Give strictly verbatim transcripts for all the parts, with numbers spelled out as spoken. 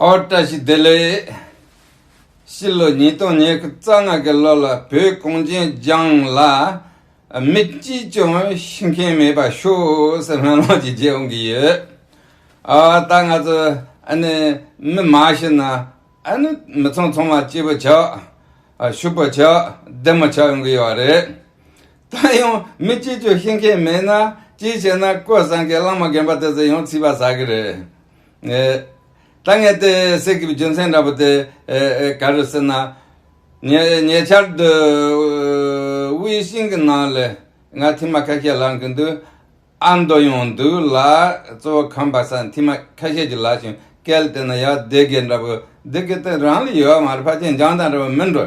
ཨོ་བཀྲ་ཤིས་བདེ་ལེགས། ཕྱི་ལོ་ཉིས་སྟོང་ཉི་ཤུ་རྩ་ལྔ་གི་ལོ་ལ་བོད་གངས་ཅན་ལྗོངས་ལ་མི་གཅིག་ཀྱང་ཤི་མཁན་མེད་པ་ཤོག་ཟེར་སྨོན་ལམ་ཅིག་རྒྱག་འོང་གི་ཡོད། ཨ་ད་ང་ཚོ་ཨ་ནི་མི་མ་ཤི་ན་ཨ་ནི་མི་ཚང་ཚང་མ་སྐྱིད་པོ་ཆགས། ཨ་ཕྱུག་པོ་ཆགས་བདེ་མོ་ཆགས་ཡོང་གི་ཡོད་རེད། ད་ཡང་མི་གཅིག་ཀྱང་ཤི་མཁན་མེད་ན་གཅིག་བྱས་ན་ཀོ་བཟང་གི་བླ་མ་རྒན་པ་དེ་ཚོ་ཡང་ཚིག་པ་ཟ་གི་རེད། ཨེ། ད་ངས་དེ་ཟེར་གྱི་རྒྱུ་མཚན་འདྲ་པོ་དེ་ཨེ་ཨེ་ག་རེ་ཟེར་ན། ཉེ་ཉེ་ཆར་དུ་ཝེ་ཤིང་གི་ནང་ལ་ང་ཐེངས་མ་ཁ་ཤས་ལངས་གི་འདུག་ཨ་མདོ་ཡོང་འདུག་ལ་གཙོ་བོ་ཁམས་པ་ས་ཐེངས་མ་ཁ་ཤས་ཀྱི་ལ་ཞིང་སྐད་དེ་ན་ཡ་སྡེ་དགེ་འདྲ་པོ་སྡེ་དགེ་དེ་རང་ལ་ཡོད་མ་རེད། ཕལ་ཆེར་འཇང་དང་འདྲ་པོ་མིན་འགྲོ།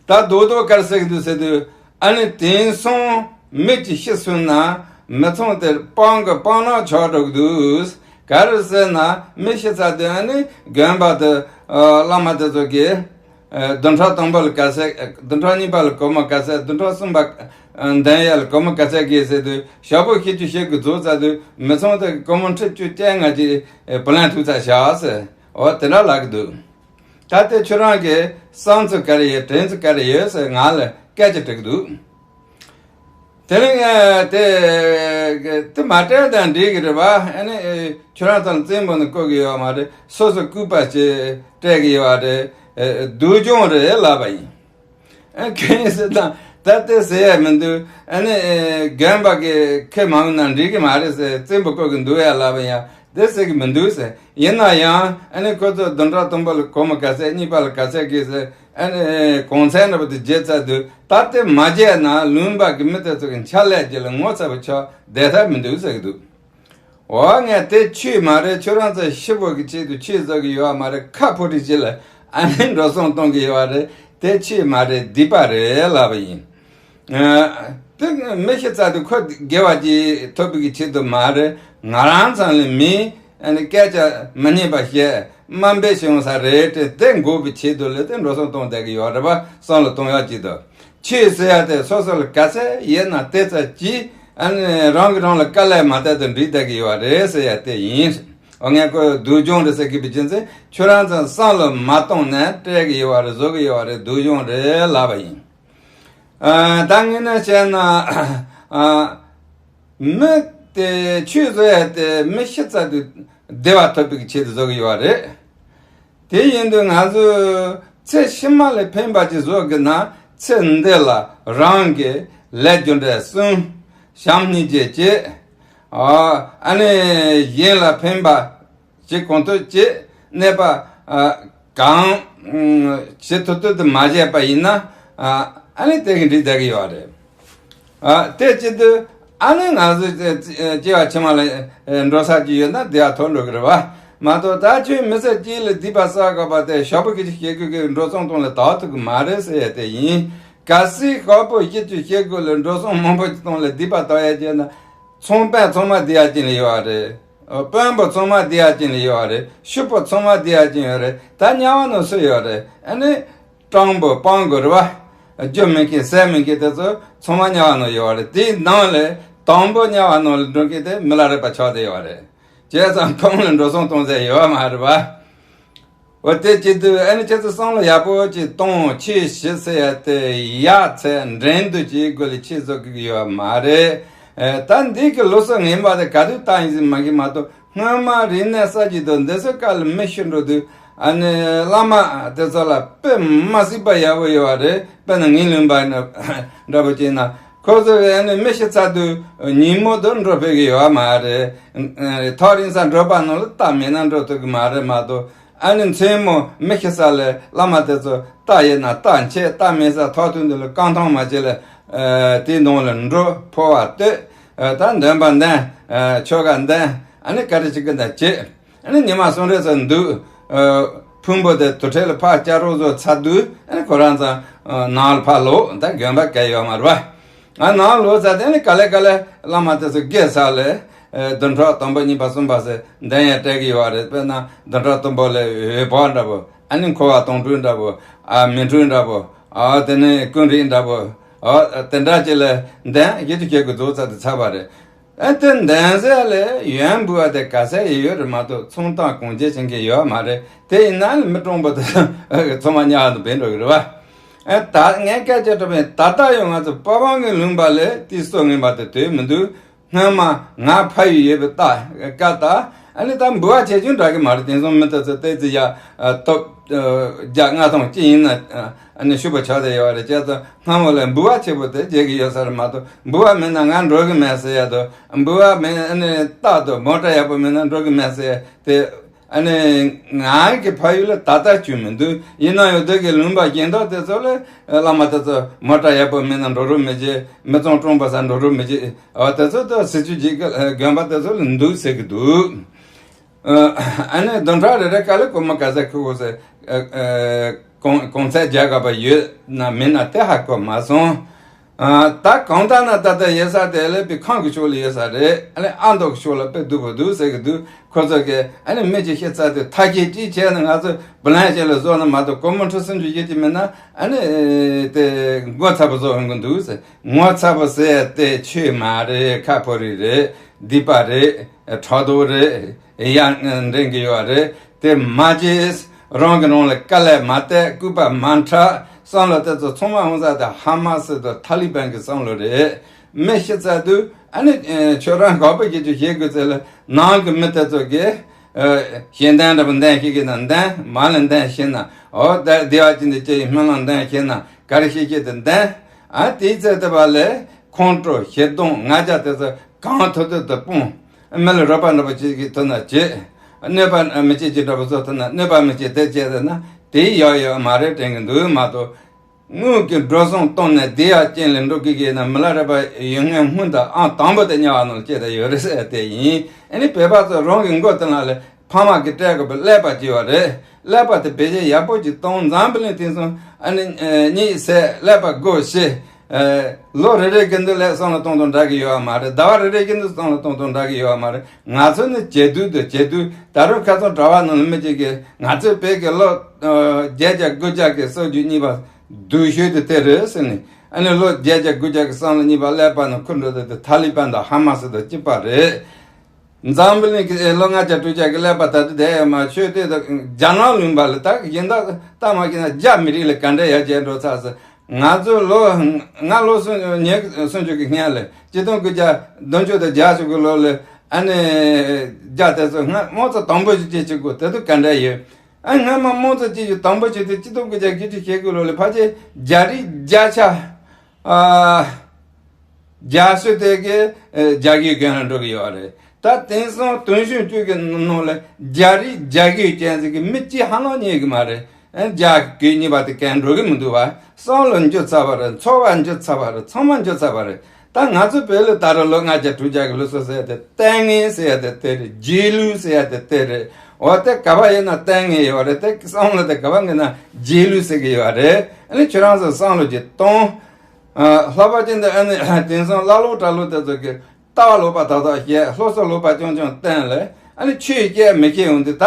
ད་རྡོག་རྡོག་དཀར་སེག་འདུག་ཟེར་དུས་ཨ་ནི་དེང་སང་མི་གཅིག་ཤི་སོང་ན་མི་ཚང་དེར་སྤང་གི་སྤང་ནག་ཆགས་འགྲོ་གི་འདུག་ག་རེ་ཟེར་ན་མི་ཤི་ཚར་དུས་ཨ་ནི་དགོན་པ་དེ་བླ་མ་དེ་ཚོ་གིས་བདུན་ཕྲག་དང་པོ་ལ་ག་ཚད་བདུན་ཕྲག་གཉིས་པ་ལ་གོར་མོ་ག་ཚད་བདུན་ཕྲག་གསུམ་པ་འདོན་ཡ་ལ་གོར་མོ་ག་ཚད་དགོས་ཟེར་དུས་ཞག་པོ་ཁྱེད་ཀྱི་ཤེད་ཀྱི་རྫོགས་ཚར་དུས་མི་ཚང་དེ་གོར་མོ་ཁྲི་བཅུ་བཅོ་ལྔ་ཅིག་བུ་ལོན་ཐུག་ཚར་བཞག་ཟེར། འོ་དེ་འདྲ་ལབ་ཀྱི་འདུག་ད་ལྟ་ཁྱོད་རང་གི་བསམ་ཚུལ་ག་རེ་ཡོད་དྲན་ཚུལ་ག་རེ་ཡོད་ཟེར་ང་ལ་སྐད་ཆ་དྲི་གི་འདུག་དེ་རིང་ཨ་དེ་དེ་མ་སྤྲད་དང་འགྲིག་གི་རེད་པ། ཨ་ནི་ཨེ་ཁྱོད་རང་ཚོ་ལ་བཙན་པོ་ནི་བཀོད་གི་ཡོད་མ་རེད། སོ་སོ་སྐུད་པ་ཅིག་སྤྲད་གི་ཡོད་རེད། ཨེ་སྡུག་སྦྱོང་རེད་ལབ་པ་ཡིན། ཨ་གང་ཡིན་ཟེར་དང་ད་དེ་ཟེར་ཡ་མི་འདུག་ཨ་ནི་ཨེ་རྒན་པ་གི་ཁེ་མ་འོང་ན་འགྲིག་གི་མ་རེད་ཟེར་བཙན་པོ་བཀོད་གི་འདུག་ཡ་ལབ་པ་ཡིན། དེ་ཟེར་གི་མི་འདུག་ཟེར། ཡིན་ན་ཡང་ཨ་ནི་ཁོ་ཚོ་བདུན་ཕྲག་དང་པོ་ལ་གོར་མོ་ག་ཚད་གཉིས་པ་ལ་ག་ཚད་དགོས་ཟེར་ཨ་ནི་གོང་ཚད་འདྲ་པོ་དེ་བརྗེད་ཚར་དུས་ད་ལྟ་མ་བརྗེད་ན་ལུང་པ་གི་མི་དེ་ཚོ་གི་འཕྱ་ལད་རྒྱུ་ལ་ངོ་ཚ་པོ་ཆགས་བསྡད་ཐབས་མི་འདུག་ཟེར་གི་འདུག་འོ་ངས་དེ་ཆོས་མ་རེད། ཁྱོད་རང་ཚོ་ཤི་བོ་གི་ཆེད་དུ་ཆོས་བཟོ་གི་ཡོད་མ་རེད། ཁ་ཕོ་ཁྲི་ཅི་ལ་ཨ་ནི་འགྲོ་སོང་གཏོང་གི་ཡོད་རེད། དེ་ཆོས་མ་རེད། སྡིག་པ་རེད་ལབ་པ་ཡིན། ཨ་དེ་མི་ཤི་ཚར་དུས་ཁོ་དགེ་བ་ཅིག་ཐོབ་པའི་ཆེད་དུ་མ་རེད། ང་རང་ཚང་ལ་མི་ཨ་ནི་སྐད་ཆ་མི་སྙན་པ་བཤད་དམའ་འབེབས་བྱུང་ས་རེད་དེ་དེ་འགོག་པའི་ཆེད་དུ་ལ་དེ་འགྲོ་སོང་གཏོང་བསྡད་ཀྱི་ཡོད་རེད་པ། བསམ་བློ་གཏོང་ཡག་ཅིག་དང་ཆོས་ཟེར་ཡ་དེ་སོ་སོ་ལ་ག་ཚད་ཡོད་ན་དེ་ཙམ་གྱིས་ཨ་ནི་རང་གིས་རང་ལ་དཀའ་ལས་མ་བཏང་དུ་འགྲིག་བསྡད་ཀྱི་ཡོད་རེད་ཟེར་ཡ་དེ་ཡིན། འོ་ངས་ཁོ་སྡུག་སྦྱོང་རེད་ཟེར་གྱི་བའི་རྒྱུ་མཚན་ཁྱོད་རང་ཚོ་བསམ་བློ་མ་གཏོང་ནས་སྤྲད་ཀྱི་ཡོད་རེད། བཟོ་གི་ཡོད་རེད། སྡུག་སྦྱོང་རེད་ལབ་པ་ཡིན། ཨ་ད་དངོས་གནས་བཤད་ན་ཨ་མི་དེ་ཆོས་བཟོ་ཡ་དེ་མི་ཤི་ཚར་དུས་བདེ་བ་ཐོབ་པའི་ཆེད་དུ་བཟོ་གི་ཡོད་རེད། དེ་ཡིན་དུས་ང་ཚོས་ཚེ་ཕྱི་མ་ལ་ཕན་པ་ཅིག་བཟོ་དགོས་ན་ཚེ་འདི་ལ་རང་གི་ལས་རྒྱུ་འབྲས་གསུམ། བྱམས་སྙིང་རྗེ་བྱེད། ཨ་ནི་གཞན་ལ་ཕན་པ་བྱེད་གང་ཐུབ་བྱེད། གནོད་པ་གང་བྱེད་ཐུབ་ཐུབ་དུ་མ་བྱས་པ་ཡིན་ན་ཨ་ནི་དེ་གི་འགྲིག་བསྡད་ཀྱི་ཡོད་རེད། ཨ་དེ་བྱེད་དུས་ཨ་ནི་ང་ཚོ་སྐྱེ་བ་ཕྱི་མ་ལ་འགྲོ་ས་ཅིག་ཡོད་ན་བདེ་བ་ཐོབ་འགྲོ་གི་རེད་བ། མ་གཏོགས་ད་ཁྱོད་མི་ཚེ་གཅིག་ལ་སྡིག་པ་བསགས་དགོས་པ་དེ་ཞོགས་པ་སྐད་ཆ་བཤད་དགོས་ཀྱི་འགྲོ་སོང་གཏོང་ལ་དག་ཐུབ་ཀྱི་མ་རེད་ཟེར་ཡ་དེ་ཡིན། གལ་སྲིད་ཞོགས་པ་སྐད་ཆ་བཤད་དགོས་ལ་འགྲོ་སོང་མང་པོ་ཅིག་གཏོང་ལ་སྡིག་པ་དག་ཡ་བྱས་ན་ཚོང་པ་ཚང་མ་བདེ་ཡ་ཅན་ལ་ཡོད་རེད། དཔོན་པོ་ཚང་མ་བདེ་ཡ་ཅན་ལ་ཡོད་རེད། ཕྱུག་པོ་ཚང་མ་བདེ་ཡ་ཅན་ཡོད་རེད། ད་དམྱལ་བ་ནང་སུ་ཡོད་རེད། ཨ་ནི། སྤྲང་པོ་སྤང་དགོས་རེད་བ། རྒྱུ་མེད་མཁན་ཟས་མེད་མཁན་དེ་ཚོ་ཚང་མ་དམྱལ་བ་ནང་ཡོད་རེད། དེའི་ནང་ལས་དང་པོ་དམྱལ་བ་ནང་ལ་འགྲོ་མཁན་དེ་མི་ལ་རས་པ་ཆགས་བསྡད་ཡོད་རེད། བྱས་ཙང་ཁོང་ལ་འགྲོ་སོང་གཏོང་ས་ཡོད་མ་རེད་བ། འོ་དེ་བྱེད་དུས་ཨ་ནི་ཁྱེད་ཚོ་བསམ་བློ་ཡག་པོ་ཅིག་གཏོང་། ཆོས་བྱེད་ཟེར་ཡ་དེ་ཡག་ཚད་འགྲན་བསྡུར་བྱེད་དགོས་ལ་ཆོས་བཟོ་གི་ཡོད་མ་རེད། ཨེ་ད་འདི་གི་ལུགས་སྲོལ་ངན་པ་དེ་ག་དུས་བཏང་ཡིན་ཟིན་མ་གི་མ་གཏོགས། སྔོན་མ་རིག་གནས་གསར་བརྗེ་དང་འདི་ཚོའི་སྐབས་ལ་མི་ཤི་འགྲོ་དུས་ཨ་ནི་བླ་མ་དེ་ཚོ་ལ་དཔེ་མ་སྲིད་པ་ཡག་པོ་ཡོད་པ་རེད། དཔེར་ན་ངའི་ལུང་པ་འདྲ་པོ་བྱས་ན་ཁོ་ཚོ་ཨ་ནི་མི་ཤི་ཚར་དུས་ཉིན་མོ་དུ་འགྲོ་ཕོད་ཀྱི་ཡོད་མ་རེད། ཐག་རིང་ས་འགྲོ་པ་ནང་ལ་རྟ་མེད་ན་འགྲོ་ཐུབ་ཀྱི་མ་རེད་མ་གཏོགས། ཨ་ནི་མཚན་མོ་མི་ཤི་ས་ལ་བླ་མ་དེ་ཚོ་རྟ་ཡོད་ན་རྟ་འཁྱེར། རྟ་མེད་ས་ཐག་ཐུང་དུ་ལ་རྐང་ཐང་མ་བྱེད་ལ་དེའི་ནང་ལ་འགྲོ། འཕོ་བ་བསྟོད། ད་འདོན་པ་འདོན། ཆོ་ག་འདོན། ཨ་ནི་ག་རེ་བྱེད་ཀྱི་འདུག་བྱེད། ཨ་ནི་ཉི་མ་གསུམ་རེ་ཙམ་འདུག་ཕུང་པོ་དེ་དུར་ཁྲོད་ལ་ཕར་བསྐྱལ་རོགས་བཟོ་ཚར་དུས་ཨ་ནི་ཁོ་རང་ཚོ་ནང་ལ་ཕར་ལོག་ད་དགོན་པ་ག་ཡོད་མ་རེད་པ། ཨ་ནང་ལོག་ཚར་དེ་ཨ་ནི་ག་ལེ་ག་ལེ་བླ་མ་དེ་ཚོ་དགེ་ས་ལས་བདུན་ཕྲག་དང་པོ་གཉིས་པ་གསུམ་པ་ཟེར་འདོན་ཡས་སྤྲད་ཀྱི་ཡོད་རེད། དཔེར་ན་བདུན་ཕྲག་དང་པོ་ལས་འོད་འབར་འདྲ་པོ། ཨ་ནི་འཁོར་བ་དོང་སྤྲུགས་འདྲ་པོ། ཨ་མི་འཁྲུགས་འདྲ་པོ། ཨ་དེ་ནས་ཀུན་རིག་འདྲ་པོ། ཨ་དེ་འདྲ་ཅིག་ལས་འདོན་ཡིད་དུ་བྱེད་དགོས་རྫོགས་ཚར་དུ་ཚར་བ་རེད། ཨ་དེ་འདན་ཟེར་ལས་ཡོན་འབུལ་བ་དེ་ག་ས་ཡི་ཡོད་རེད་མ་གཏོགས་ཚོང་རྟགས་གོང་འཇལ་བྱེད་མཁན་ཡོད་མ་རེད། དེ་ཡིན་ན་ནི་མི་གྲོང་པོ་དེ་ཚང་མ་ཉག་ཏུ་བེད་འགྲོ་གི་རེད་བ། ཨ་ད་ངས་སྐད་ཆ་དྲི་བ་ཡིན། ད་ལྟ་ཡང་ང་ཚོ་པ་བང་གི་ལུང་པ་ལས་དེའི་སྲོལ་ངན་པ་དེ་དོད་མི་འདུག་སྔོན་མ་ང་ཕ་ཡུལ་ཡོད་པའི་རྟགས་ཀ་ད་ཨ་ནི་ད་འབུལ་བ་ཆེ་ཆུང་འདྲ་གི་མ་རེད། དེང་སང་མི་དེ་ཚོ་ཏོག་ཙམ་ཡ་སྟོབས་བརྒྱ་ལྔ་སྟོང་གཅིག་ཡིན་ན་ཨ་ནི་ཤུགས་པ་ཆགས་བསྡད་ཡོད་རེད། བྱས་ཙང་སྔ་མོ་ལས་འབུལ་བ་ཆེ་པོ་དེ་བྱེད་ཀྱི་ཡོད་ས་རེད་མ་གཏོགས། འབུལ་བ་མེད་ན་ང་འགྲོ་གི་མེད་ཟེར་ཡ་དང་། འབུལ་བ་མེད་ཨ་ནི་རྟགས་དང་མོ་ཊ་ཡག་པོ་མེད་ན་འགྲོ་གི་མེད་ཟེར་ཡ་དེ། ཨ་ནི་ང་གི་ཕ་ཡུལ་ལ་ད་ལྟ་བྱུང་མི་འདུག་ཡིན་ན་ཡང་འདི་གི་ལུང་པ་གཞན་དག་དེ་ཚོ་ལ་བླ་མ་དེ་ཚོ་མོ་ཊ་ཡག་པོ་མེད་ན་འགྲོ་རོགས་མི་བྱེད། མི་ཚང་གྲོང་པ་ས་འགྲོ་རོགས་མི་བྱེད། འོ་དེ་ཚོ་དང་སྲིད་ཇུས་ཀྱི་དགོན་པ་དེ་ཚོ་ལ་འདུག་ཟེར་གི་འདུག་ཨ་ནི་བདུན་ཕྲག་རེ་རེ་ག་ལེ་གོ་མ་ག་ས་ཁུ་གོ་ཟེར། གོང་ཚད་རྒྱག་དགོས་པ་ཡོད་ན་མེད་ན་དེ་ཧ་གོ་མ་སོང་། ད་གང་ལྟར་ན་ད་ལྟ་ཡོད་ས་དེ་ཀླད་པའི་ཁམས་ཀྱི་ཕྱོགས་ལ་ཡོད་ས་རེད། ཨ་ནི་ཨ་མདོ་གི་ཕྱོགས་ལ་དཔེ་སྡུག་པོ་འདུག་ཟེར་གི་འདུག་ཁོ་ཚོ་གིས་ཨ་ནི་མི་གཅིག་ཤི་ཚར་དུས་ཐག་གཅོད་ཅིག་བྱས་ན་ང་ཚོ་བུ་ལོན་ཞིག་ལ་བཟོ་ན་མ་གཏོགས་སྒོར་མོ་ཁྲི་སུམ་ཅུ་བཞི་བཅུ་མེད་ན་ཨ་ནི་དེ་ངོ་ཚ་པོ་བཟོ་འོང་གི་འདུག་ཟེར། ངོ་ཚ་པོ་ཟེར་དེ་ཆོས་མ་རེད། ཁ་ཕོ་རིགས་རེད། སྡིག་པ་རེད། ཕྲག་དོག་རེད། ཡ་འདྲེན་གི་ཡོད་རེད། དེ་མ་བྱེད། རང་གི་རང་ལ་དཀའ་ལས་མ་སྟེར། སྐུད་པ་མ་འཁྲབ། བསམ་བློ་དེ་ཚོ་ཚང་མ་འོང་ས་དེ་ཧ་མ་སི་དང་ཐ་ལི་བན་གི་བསམ་བློ་རེད། མི་ཤི་ཚར་དུས་ཨ་ནི་ཁྱོད་རང་དགའ་པོ་བྱེད་རྒྱུ་བྱེད་དགོས་ཚེ་ལ་ནང་གི་མི་དེ་ཚོ་གིས་ཞེ་འདན་འདྲ་པོ་འདན་ཤེས་ཀྱི་ན་འདན། མ་ལ་འདན་ཤེས་ན་འོ་ད་བདེ་བ་ཅན་དུ་སྐྱེ་ཡི་སྨོན་ལམ་འདན་ཤེས་ན་ག་རེ་ཤེས་ཀྱི་དེ་འདན། ཨ་དེའི་ཚེ་དེ་བ་ལས་ཁོང་ཁྲོ་ཞེ་སྡང་ང་རྒྱལ་དེ་ཚོ་གང་ཐུབ་ཐུབ་ཏུ་སྤོང་། མི་ལ་རོགས་པ་འདྲ་པོ་བྱེད་ཀྱི་ཐུབ་ན་བྱེད། གནོད་པ་མི་བྱེད་ཀྱི་འདྲ་པོ་བཟོ་ཐུབ་ན་གནོད་པ་མི་བྱེད་དེ་བྱས་ཟེར་ན་དེ་ཡག་ཡོད་མ་རེད་དྲན་གྱི་འདུག་མ་གཏོགས། དངུལ་གྱི་འགྲོ་སོང་བཏང་ནས་བདེ་ཡག་ཅན་ལ་འགྲོ་གི་ཡིན་ན་མི་ལ་རས་པ་ཡོད་ངན་སྔོན་དུ་ཨང་དང་པོ་དེ་དམྱལ་བ་ནང་ལ་སྐྱེ་ད་ཡོད་རེད་ཟེར་དེ་ཡིན། ཨ་ནི་བོད་པ་ཚོ་རང་གི་མགོ་དེ་ནང་ལ་ཕ་མ་གི་སྤྲད་དགོས་པའི་ཀླད་པ་ཅིག་ཡོད་རེད། ཀླད་པ་དེ་བེད་སྤྱོད་ཡག་པོ་ཅིག་བཏང་། འཛམ་བུ་གླིང་དེང་སང་ཨ་ནི་གཉིད་སད་ཀླད་པ་སྒོ་ཕྱེ། ལོ་རེ་རེ་གི་འདི་ལས་བསམ་བློ་གཏོང་སྟངས་འདྲ་གི་ཡོད་པ་མ་རེད། ཟླ་བ་རེ་རེ་གི་འདི་བསམ་བློ་གཏོང་སྟངས་འདྲ་གི་ཡོད་པ་མ་རེད། ང་ཚོ་ནི་བྱེད་དུས་དང་བྱེད་དུས་ད་རུང་ཁ་སང་གྲྭ་བ་ནང་ལ་མི་གཅིག་གིས་ང་ཚོའི་བོད་ཀྱི་ལོ་བརྒྱད་བརྒྱ་དགུ་བརྒྱ་གི་སྲོལ་རྒྱུན་གཉིས་པ་སྡུག་ཤོས་དེ་དེ་རེད་ཟེར་ནས། ཨ་ནི་ལོ་བརྒྱད་བརྒྱ་དགུ་བརྒྱ་གི་བསམ་བློ་གཉིས་པ་ཀླད་པ་ནང་འཁུར་འགྲོ་དེ་དེ་ཐ་ལི་པན་དང་ཧ་མ་སི་དང་གཅིག་པ་རེད། འཛམ་བུ་གླིང་གི་ལོ་ལྔ་བརྒྱ་དྲུག་བརྒྱ་གི་ཀླད་པ་ད་དུང་བསྡད་ཡོད་མ་ཤོད་དེ་དང་རྒྱ་ནག་ལུང་པ་ལ་ད་གཞན་དག་ལྟ་མ་ཤེས་ན་རྒྱ་མི་རིགས་ལ་ག་འདྲ་ཡར་རྒྱས་འགྲོ་ཚར་ཟེར། ང་ཚོ་ལོ་ང་ལོ་སུམ་ཉེར་སུམ་ཅུ་གི་སྔོན་ལ་ཆིག་སྟོང་དགུ་བརྒྱ་བདུན་ཅུ་དང་བརྒྱད་ཅུ་གི་ལོ་ལ་ཨ་ནི་རྒྱ་དེ་ཚོ་སྔ་མོ་ཚོ་དང་པོ་ཞིག་སྐྱེས་ཆུ་གོ་དེ་དུས་ག་འདྲ་ཡོད། ཨ་སྔ་མ་མོ་ཚོ་སྐྱེས་ཆུ་དང་པོ་ཞིག་དེ་ཆིག་སྟོང་དགུ་བརྒྱ་བརྒྱད་ཅུ་ཞེ་དགུ་ལོ་ལ་ཕལ་ཆེར་རྒྱ་རིགས་བརྒྱ་ཆ་ཨ། རྒྱ་སོ་དེ་གི་རྒྱ་གིའི་རྒན་ལ་འགྲོ་གི་ཡོད་རེད། ད་དེང་སང་དུང་ཞུན་བཅུ་གི་ནང་ལ་རྒྱ་རིགས་རྒྱ་གིའི་རྒན་ཟེར་གི་མི་གཅིག་ཧ་ལམ་རྙེད་གི་མ་རེད། རྒྱ་གི་གཉིས་པ་དེ་གན་འགྲོ་གི་མི་འདུག་བ། བསམ་བློ་འགྱུར་ཚར་བ་རེད། འཚོ་བ་འགྱུར་ཚར་བ་རེད། ཚང་མ་འགྱུར་ཚར་བ་རེད། ད་ང་ཚོ་བོད་ལ་ད་རུང་ལོ་ལྔ་བརྒྱ་དྲུག་བརྒྱ་གི་ལུགས་སྲོལ་ཟེར་ཡ་དེ་ལྟས་ངན་ཟེར་ཡ་དེ་དེ་རེད། རྗེས་ལུས་ཟེར་ཡ་དེ་དེ་རེད། འོ་དེ་ག་བ་ཡིན་ན་ལྟས་ངན་ཡོད་རེད། དེ་བསམ་བློ་དེ་ག་བ་ངན་ན་རྗེས་ལུས་ཟེར་གི་ཡོད་རེད། ཨ་ནི་ཁྱོད་རང་ཚོ་བསམ་བློ་ཅིག་གཏོང་། ལྷག་པར་ཅན་དུ་ཨ་ནི་དེང་སང་བླ་ལོག་གྲྭ་ལོག་དེ་ཚོ་གི་ལྟ་བ་ལོག་པ་དག་དག་བཤད། སློབ་གསོ་ལོག་པ་རྐྱང་རྐྱང་བསྟན་ལས་ཨ་ནི་ཆོས་བཤད་མི་བཤད་ཡོང་དུས་ད་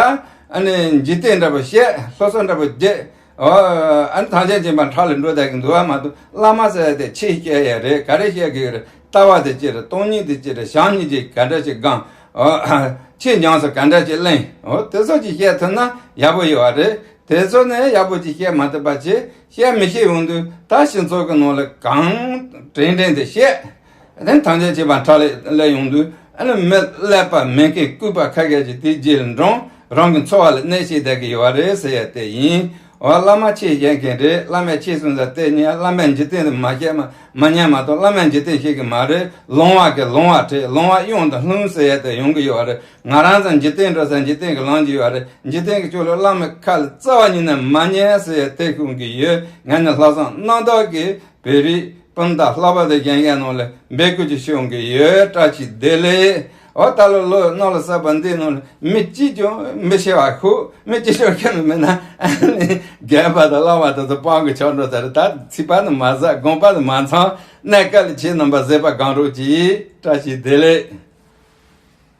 ཨ་ནི་འཇིག་རྟེན་འདྲ་པོ་བཤད། སློབ་གསོ་འདྲ་པོ་བརྒྱབ། ཨ་ནི་ཐམས་ཅད་མཁྱེན་པ་འཕྲག་ལས་འགྲོ་བསྡད་ཀྱི་འདུག་བ་མ་གཏོགས་བླ་མ་ཟེར་ཡ་དེ་ཆོས་བཤད་ཡ་རེད། ག་རེ་བཤད་གི་ཡོད་རེད། ལྟ་བ་དེ་ཅི་རེད། སྟོང་ཉིད་དེ་ཅི་རེད། བྱམས་སྙིང་རྗེ་ག་འདྲ་ཞིག་སྒོམ། ཆོས་ཉམས་སུ་ག་འདྲ་ཞིག་ལེན། འོ་དེ་ཚོ་ཅིག་བཤད་ཐུབ་ན་ཡག་པོ་ཡོད་བ་རེད། དེ་ཚོ་ནས་ཡག་པོ་ཅིག་བཤད་མ་ཐུབ་པ་བྱས། བཤད་མི་ཤེས་ཡོང་དུས་ད་སྤྱི་ཚོགས་ཀྱི་ནང་ལ་གང་དྲན་དྲན་དེ་བཤད། དེ་ཐམས་ཅད་མཁྱེན་པ་འཕྲག་ལས་སླེབས་ཡོང་དུས་ཨ་ནི་མི་ཀླད་པ་མེད་མཁན་ལྐུགས་པ་ཁ་ཤས་ཅིག་དེའི་རྗེས་ལ་འབྲངས། རང་གི་འཚོ་བ་ལ་གནོད་བྱེད་བསྡད་ཀྱི་ཡོད་བ་རེད་ཟེར་ཡ་དེ་ཡིན། འོ་བླ་མ་ཆོས་བཤད་མཁན་རེད། བླ་མས་ཆོས་གསུངས་ས་དེ་ཉན། བླ་མས་འཇིག་རྟེན་དུ་མ་བཤད་མ་མ་ཉན་མ་གཏོགས་བླ་མས་འཇིག་རྟེན་བཤད་ཀྱི་མ་རེད། ལོང་བ་གི་ལོང་བ་བྲིས། ལོང་བ་གཡང་དང་ལྷུང་ཟེར་ཡ་དེ་ཡོང་གི་ཡོད་བ་རེད། ང་རང་ཚོ་འཇིག་རྟེན་འགྲོ་ས་འཇིག་རྟེན་གྱི་ལམ་གྱི་ཡོད་རེད། འཇིག་རྟེན་གྱི་ཕྱོགས་ལ་བླ་མའི་ཁ་ལ་རྩ་བ་ཉིད་ནས་མ་ཉན་ཟེར་ཡ་དེ་གསུང་གི་ཡོད། ང་ནི་ལྷག་བསམ་རྣམ་དག་གིས་བོད་རིགས་སྤུན་ཟླ་ལྷག་པ་དང་གཞན་གཞན་ནང་ལ་འབོད་སྐུལ་ཅིག་ཞུ་འོང་གི་ཡོད། བཀྲ་ཤིས་བདེ་ལེགས། འོ་ད་ལོ་ལོ་གནམ་ལོ་གསར་པ་འདི་ནང་ལ་མི་གཅིག་ཀྱང་མི་ཤི་བ་ཤོག་མི་གཅིག་ཤོར་མཁན་མེད་ན་ཨ་ནི་རྒན་པ་དང་བླ་མ་དེ་ཚོ་སྤང་གི་ཆགས་འགྲོ་ས་རེད། ད་ཚིག་པ་ནི་མ་ཟ་དགོངས་པ་ནི་མ་ཚང་། གནས་སྐབས་ལ་ཁྱེད་རྣམ་པ་བཟོད་པ་སྒོམ་རོགས་གྱིས། བཀྲ་ཤིས་བདེ་ལེགས།